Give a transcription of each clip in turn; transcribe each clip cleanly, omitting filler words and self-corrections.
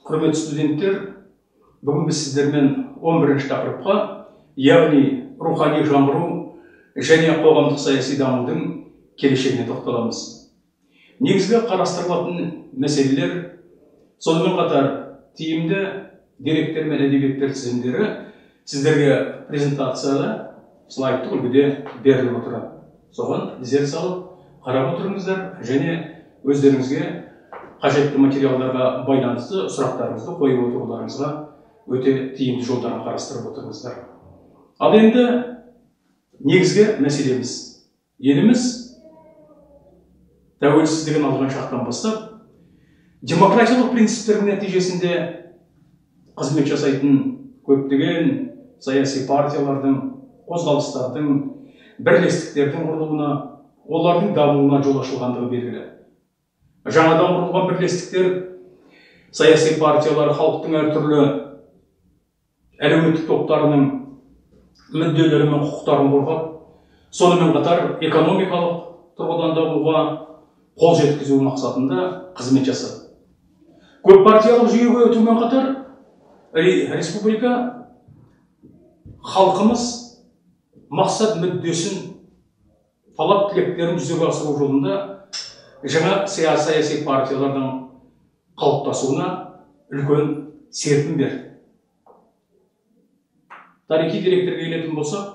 Құрметті студенттер, бүгін біз сіздермен 11 тақырыпқа, яғни рухани жаңғыру және қоғамдық саяси дамудың келешегіне тоқталамыз. Негізгі қарастырылатын мәселелер, сонымен қатар тиімді деректер мен әдебиеттер тізімдері сіздерге презентацияда слайдтық үлгіде беріліп отырады. Соған зер салып қарап отырыңыздар және өздеріңізге қажетті материалдарға байланысты сұрақтарыңызды қойып отыруларыңызға өте тиімді жолдарын қарастырып отырыңыздар. Ал енді негізгі мәселеміз, еліміз тәуелсіздігін алған шақтан бастап демократиялық принциптердің нәтижесінде қызмет жасайтын көптеген саяси партиялардың, қозғалыстардың, бірлестіктердің құрылуына, олардың дамуына жол ашылғандығы белгілі. Жаңадан құрылған бірлестіктер, саяси партиялар халықтың әртүрлі әлеуметтік топтарының мүдделері мен құқықтарын қорғап, сонымен қатар экономикалық тұрғыдан дамуға қол жеткізу мақсатында қызмет жасады. Көппартиялық жүйеге өтумен қатар республика халқымыз мақсат мүддесін, талап тілектерін жүзеге асыру жолында жаңа саяси партиялардың қалыптасуына үлкен серпін берді. Тарихи деректерге келетін болсақ,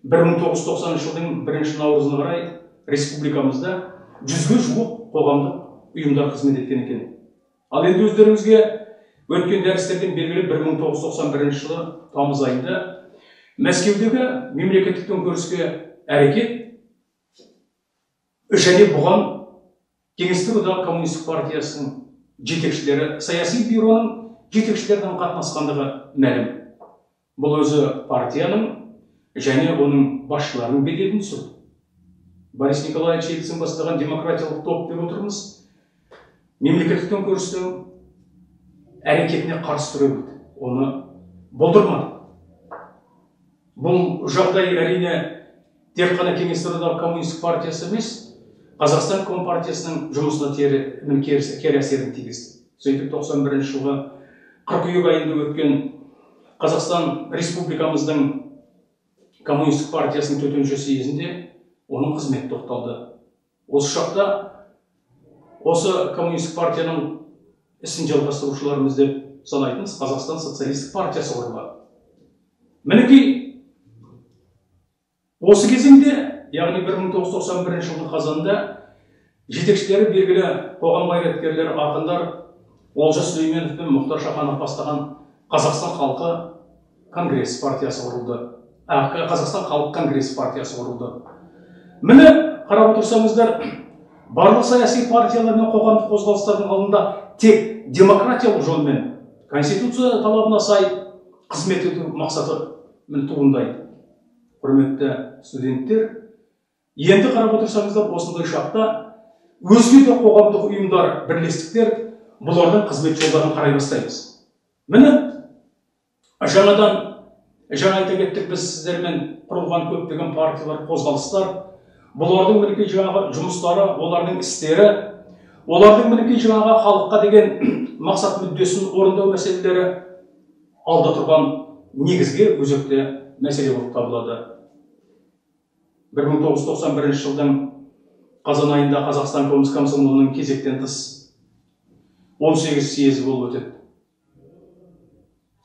1990 жылдың 1 наурызына қарай республикамызда 100-ге жуық қоғамдық ұйымдар қызмет еткен екен. Ал енді өздеріңізге өткен дәрістерден белгілі 1991 жылы тамыз айында Мәскеудегі мемлекеттік төңкеріске әрекет және бұған Кеңестік Одақ Коммунистік партиясының жетекшілері, саяси бюроның жетекшілерінің қатынасқандығы мәлім. Бұл өзі партияның және оның басшыларының беделін түсірді. Борис Николаевич Ельцин бастаған демократиялық топ деп отырмыз, мемлекеттік төңкерістің әрекетіне қарсы тұра білді, оны болдырмады. Бұл жағдай әрине тек қана Кеңестік Одақ Коммунистік партиясы емес, Қазақстан Компартиясының жұмысына кері әсерін тигізді. Сөйтіп 91 жылғы қыркүйек айында өткен Қазақстан Республикамыздың Коммунистік партиясының төтенше съезінде оның қызметі тоқталды. Осы шақта осы Коммунистік партияның ісін жалғастырушыларымыз деп санайтын Қазақстан Социалистік партиясы құрылды. Мінекей, осы кезеңде, яғни 1991 жылдың қазанында жетекшілері белгілі қоғам қайраткерлері, ақындар Олжас Сүлейменов пен Мұхтар Шаханов бастаған Қазақстан халқы Конгресс партиясы құрылды. Қазақстан халық Конгресс партиясы құрылды. Міне, қарап отырсаңыздар, барлық саяси партиялар мен қоғамдық қозғалыстардың алдында тек демократиялық жолмен конституция талабына сай қызмет ету мақсаты туындайды. Құрметті студенттер, енді қарап отырсаңыздар, осындай шақта өзге де қоғамдық ұйымдар, бірлестіктер, бұлардың қызмет жолдарын қарай бастаймыз. Міне, жаңадан, жаңа айта кеттік, біз сіздермен құрылған көптеген партиялар, қозғалыстар, бұлардың мінекей жаңағы жұмыстары, олардың істері, олардың мінекей жаңағы халыққа деген мақсат мүддесін орындау мәселелері алда тұрған негізгі өзекті мәселе болып табылады. 1991 жылдың қазан айында Қазақстан комсомолының кезектен тыс 18 съезі болып өтеді.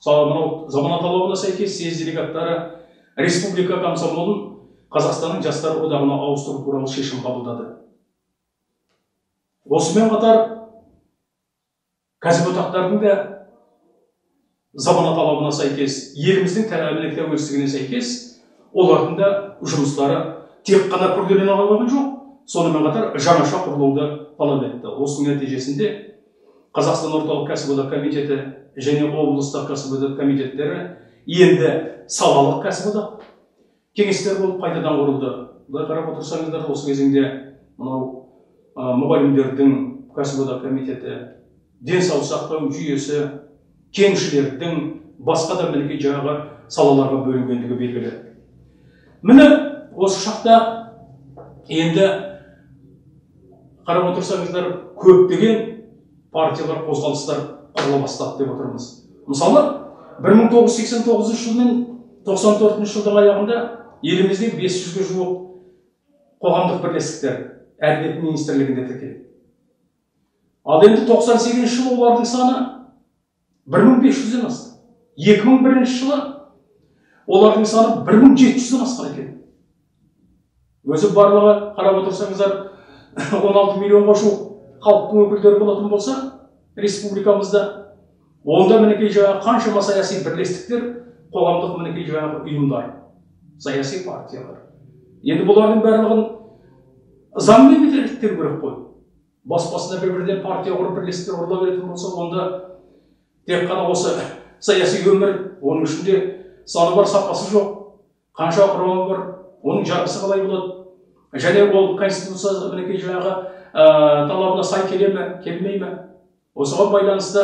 Замана талабына сәйкес съезд делегаттары республика комсомолын Қазақстанның жастар одағына ауыстыру туралы шешім қабылдады. Осымен қатар кәсіподақтардың да замана талабына сәйкес, еліміздің тәуелсіздігіне сәйкес, олардың да жұмыстары тек қана күрделене қойған жоқ, сонымен қатар жаңаша құрылуды талап етті. Осының нәтижесінде Қазақстан Орталық кәсіподақ комитеті және облыстық кәсіподақ комитеттері енді салалық кәсіподақ кеңестер болып қайтадан құрылды. Былай қарап отырсаңыздар, осы кезеңде мынау мұғалімдердің кәсіподақ комитеті, денсаулық сақтау жүйесі, кеншілердің, басқа да мінекей жаңағы салаларға бөлінгендігі белгілі. Міне, осы шақта енді қарап отырсаңыздар, көптеген партиялар, қозғалыстар құрыла бастады деп отырмыз. Мысалы, 1989 жыл мен 94 жылдың аяғында елімізде 500-ге жуық қоғамдық бірлестіктер Әділет министрлігінде тіркелді. Ал енді 98 жылы олардың саны 1500-ден асты. 2001 жылы олардың саны 1700-ден асқан екен. Өзі барлығы қарап отырсаңыздар 16 миллионға жуық халықтың өкілдері болатын болса республикамызда, онда мінекей жаңағы қаншама саяси бірлестіктер, қоғамдық мінекей жаңағы ұйымдар, саяси партиялар. Енді бұлардың барлығын заңмен реттеу керек қой. Бас басына бір-бірден партия құрып, бірлестіктер құрыла беретін болса, онда тек қана осы саяси өмір, оның ішінде саны бар, сапасы жоқ, қанша құрамы бар, оның жарғысы қалай болады, және ол конституция мінекей жаңағы талабына сай келе ме, келмей ме? Осыған байланысты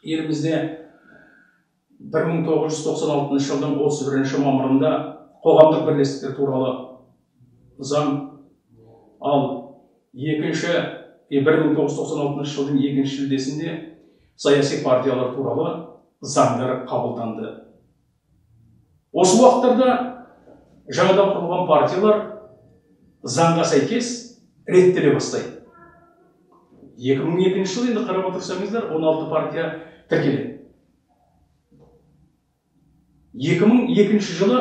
елімізде 1996 жылдың 31 мамырында қоғамдық бірлестіктер туралы заң, ал 1996 жылдың 2 шілдесінде саяси партиялар туралы заңдар қабылданды. Осы уақыттарда жаңадан құрылған партиялар заңға сәйкес реттеле бастайды. 2002 жылы енді қарап отырсаңыздар 16 партия тіркеледі. 2002 жылы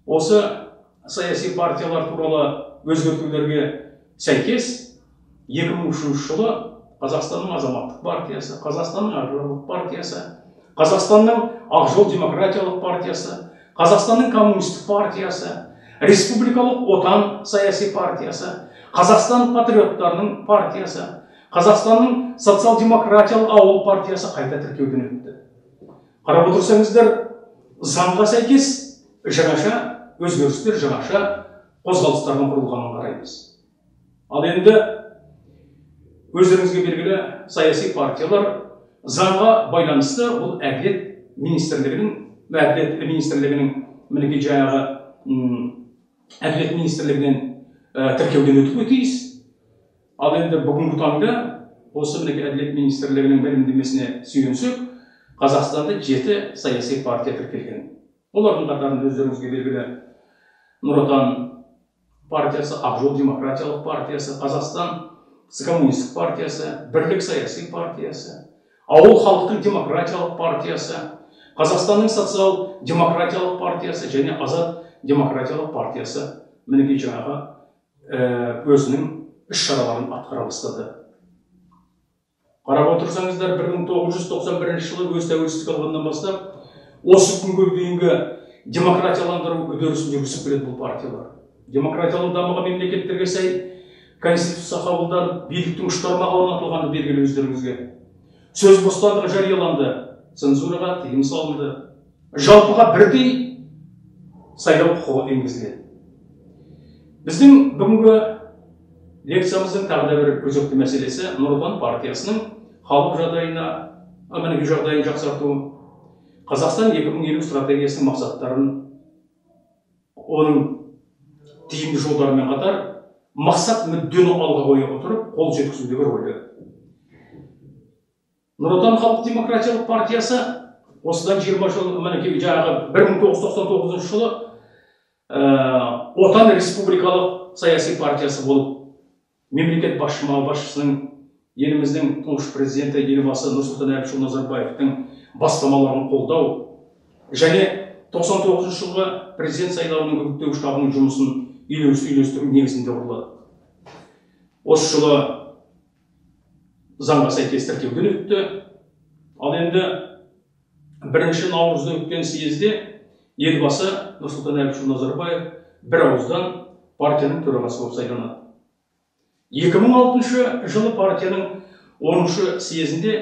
осы саяси партиялар туралы өзгертулерге сәйкес 2003 жылы Қазақстанның Азаматтық партиясы, Қазақстанның Аграрлық партиясы, Қазақстанның Ақ жол демократиялық партиясы, Қазақстанның Коммунистік партиясы, Республикалық Отан саяси партиясы, Қазақстан патриоттарының партиясы, Қазақстанның социал-демократиялық ауыл партиясы қайта тіркеуден өтті. Қарап отырсаңыздар, заңға сәйкес жаңаша өзгерістер, жаңаша қозғалыстардың құрылғанын қараймыз. Ал енді өздеріңізге белгілі саяси партиялар заңға байланысты бұл Әділет министрлігінің мінекей жаңағы Әділет министрлігінен тіркеуден өтуге тиіс. Ал енді бүгінгі таңда осы мінекей Әділет министрлігінің мәлімдемесіне сүйенсек, Қазақстанда 7 саяси партия тіркелген. Олардың қатарында өздеріңізге белгілі Нұр Отан партиясы, Ақ жол демократиялық партиясы, Қазақстан коммунистік партиясы, Бірлік саяси партиясы, Ауыл халықтық демократиялық партиясы, Қазақстанның социал-демократиялық партиясы және Азат демократиялық партиясы мінекей жаңағы өзінің іс-шараларын атқара бастады. Қарап отырсаңыздар, 1991 жылы өз тәуелсіздік алғаннан бастап осы күнге дейінгі демократияландыру үдерісін жүргізіп келеді бұл партиялар. Демократиялық дамыған мемлекеттерге сай конституция қабылданып, биліктің үш тармағы орнатылғаны белгілі өздеріңізге. Сөз бостандығы жарияланды, цензураға тыйым салынды, жалпыға бірдей сайлау құқығы енгізіледі. Біздің бүгінгі лекциямыздың тағы да бір өзекті мәселесі Нұр Отан партиясының халық жағдайына, жағдайын жақсарту, Қазақстан 2050 стратегиясының мақсаттарын, оның тиімді жолдарымен қатар мақсат мүддені алға қоя отырып қол жеткізудегі рөлі. Нұр Отан халық демократиялық партиясы осыдан 20 жыл, мінекей жаңағы 1999 жылы Отан республикалық саяси партиясы болып мемлекет басшысының, еліміздің тұңғыш президенті Елбасы Нұрсұлтан Әбішұлы Назарбаевтың бастамаларын қолдау және 99 жылғы президент сайлауының үгіттеу штабының жұмысын үйлестіру негізінде құрылады. Осы жылы заңға сәйкес тіркеуден өтті. Ал енді 1 наурызда өткен съезде Елбасы Нұрсұлтан Әбішұлы Назарбаев бір ауыздан партияның төрағасы болып сайланады. 2006 жылы партияның 10 съезінде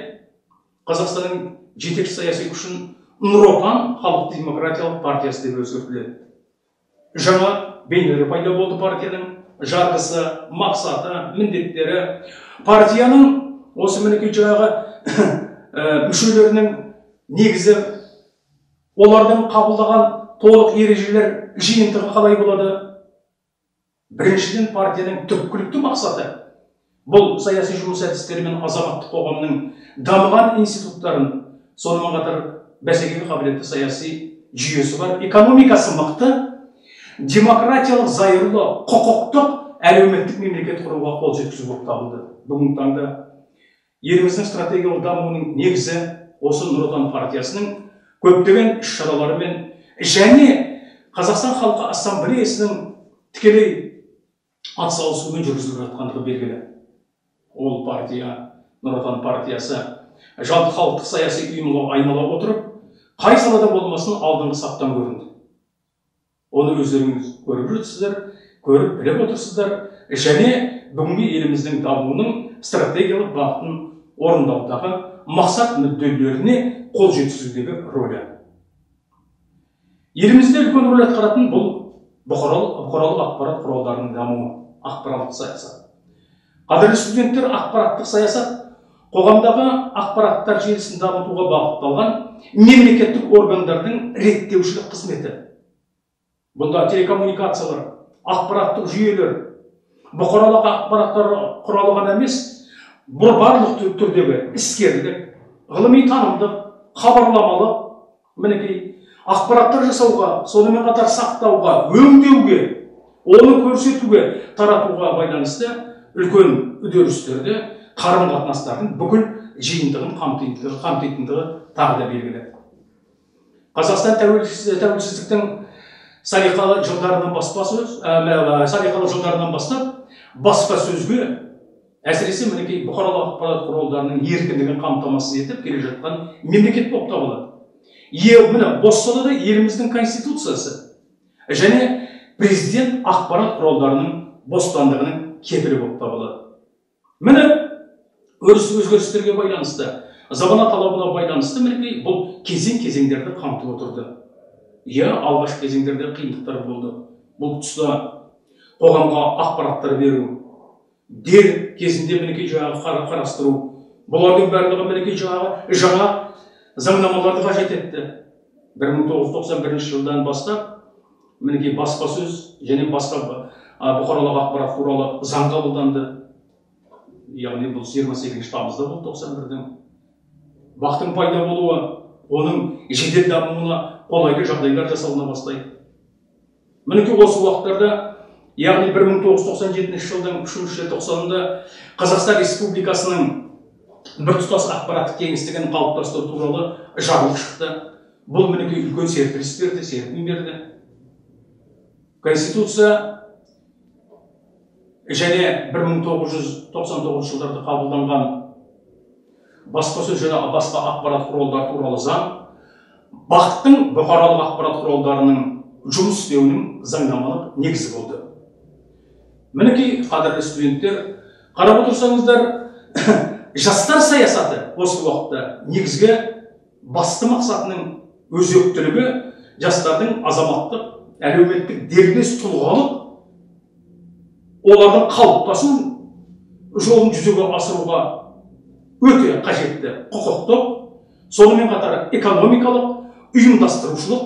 Қазақстанның жетекші саяси күшін Нұр Отан халық демократиялық партиясы деп өзгертіледі. Жаңа бейнелері пайда болды партияның, жарғысы, мақсаты, міндеттері. Партияның осы мінекей жаңағы мүшелерінің негізі, олардың қабылдаған толық ережелер жиынтығы қалай болады? Біріншіден, партияның түпкілікті мақсаты Бұл саяси жұмыс әдістері мен азаматтық қоғамның дамыған институттарын, сонымен қатар бәсекеге қабілетті саяси жүйесі бар, экономикасы мықты, демократиялық зайырлы, құқықтық, әлеуметтік мемлекет құруға қол жеткізу болып табылды. Бүгінгі таңда еліміздің стратегиялық дамуының негізі осы Нұр Отан партиясының көптеген іс-шараларымен және Қазақстан халқы ассамблеясының тікелей атсалысуымен жүргізіліп жатқандығы белгілі. Ол партия, Нұр Отан партиясы жалпы халықтық саяси ұйымға айнала отырып, қай салада болмасын алдыңғы саптан көрінді. Оны өздеріңіз көріп жүрсіздер, көріп біліп отырсыздар және бүгінгі еліміздің дамуының стратегиялық бағытын орындаудағы мақсат мүдделеріне қол жеткізудегі рөлі. Елімізде үлкен рөл атқаратын бұл бұқаралық ақпарат құралдарының дамуы, ақпараттық саясат. Қадірлі студенттер, ақпараттық саясат қоғамдағы ақпараттар желісін дамытуға бағытталған мемлекеттік органдардың реттеушілік қызметі. Бұнда телекоммуникациялар, ақпараттық жүйелер, бұқаралық ақпараттар құралы ғана емес, бұл барлық түрдегі іскерлік, ғылыми танымдық, хабарламалық, мінекей ақпараттар жасауға, сонымен қатар сақтауға, өңдеуге, оны көрсетуге, таратуға байланысты үлкен үдерістерді, қарым-қатынастардың бүкіл жиынтығын қамтитындығы тағы да белгілі. Қазақстан тәуелсіздіктің салиқалы жылдарынан бастап баспасөзге, әсіресе мінекей бұқаралық ақпарат құралдарының еркіндігін қамтамасыз етіп келе жатқан мемлекет болып табылады. Міне осы салада еліміздің конституциясы және президент ақпарат құралдарының бостандығының кепілі болып табылады. Міне өзгерістерге байланысты, замана талабына байланысты мінекей бұл кезең-кезеңдерді қамтып отырды. Иә, алғашқы кезеңдерде қиындықтар болды. Бұл тұста қоғамға ақпараттар беру, дер кезінде мінекей жаңағы қарастыру, бұлардың барлығы мінекей жаңағы жаңа заңнамаларды қажет етті. 1991 жылдан бастап мінекей баспасөз және басқа бұқаралық ақпарат туралы заң қабылданды. Яғни бұл 28 тамызда болды 91-дің. Бақтың пайда болуы, оның жедел дамуына қолайлы жағдайлар жасалына бастайды. Мінекей осы уақыттарда, яғни 1997 жылдың 3 желтоқсанында Қазақстан Республикасының біртұтас ақпараттық кеңістігін қалыптастыру туралы жарлық шықты. Бұл мінекей үлкен серпіліс берді, серпін берді. Конституция және 1999 жылдарда қабылданған баспасөз және басқа ақпарат құралдары туралы заң бақтың бұқаралық ақпарат құралдарының жұмыс істеуінің заңнамалық негізі болды. Мінекей, қадірлі студенттер, қарап отырсаңыздар, жастар саясаты осы уақытта негізгі басты мақсатының өзектілігі жастардың азаматтық, әлеуметтік дербес тұлғалық, олардың қалыптасу жолын жүзеге асыруға өте қажетті құқықтық, сонымен қатар экономикалық, ұйымдастырушылық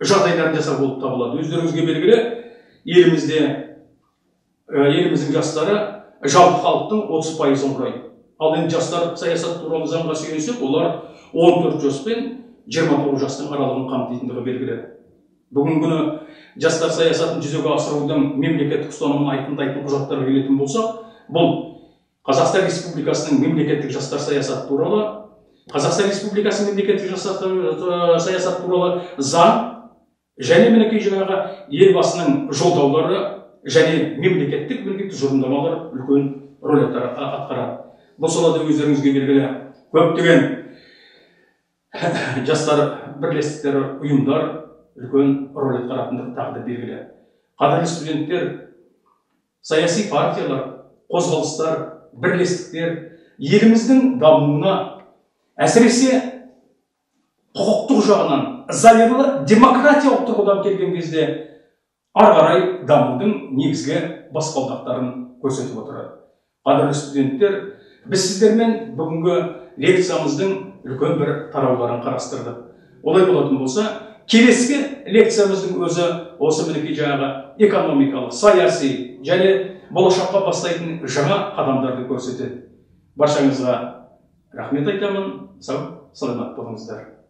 жағдайларын жасау болып табылады. Өздеріңізге белгілі, еліміздің жастары жалпы халықтың 30%-ын құрайды. Ал енді жастар саясаты туралы заңға сүйенсек, олар 14 жас пен 29 жастың аралығын қамтитындығы белгілі. Бүгінгі күні жастар саясатын жүзеге асырудың мемлекеттік ұстанымын айқындайтын құжаттарға келетін болсақ, бұл Қазақстан Республикасының мемлекеттік жастар саясаты туралы, Қазақстан Республикасының мемлекеттік жастар саясаты туралы заң және мінекей жаңағы елбасының жолдаулары және мемлекеттік тұжырымдамалар үлкен рөл атқарады. Бұл салада өздеріңізге белгілі көптеген жастар бірлестіктері, ұйымдар үлкен рөл атқаратындығы тағы да белгілі. Қадірлі студенттер, саяси партиялар, қозғалыстар, бірлестіктер еліміздің дамуына, әсіресе құқықтық жағынан зайырлы демократиялық тұрғыдан келген кезде ары қарай дамудың негізгі баспалдақтарын көрсетіп отырады. Қадірлі студенттер, біз сіздермен бүгінгі лекциямыздың үлкен бір тарауларын қарастырдық. Олай болатын болса, Келесі лекциямыздың өзі осы мінекей жаңағы экономикалық, саяси және болашаққа бастайтын жаңа қадамдарды көрсетеді. Баршаңызға рахмет айтамын. Сау саламат болыңыздар.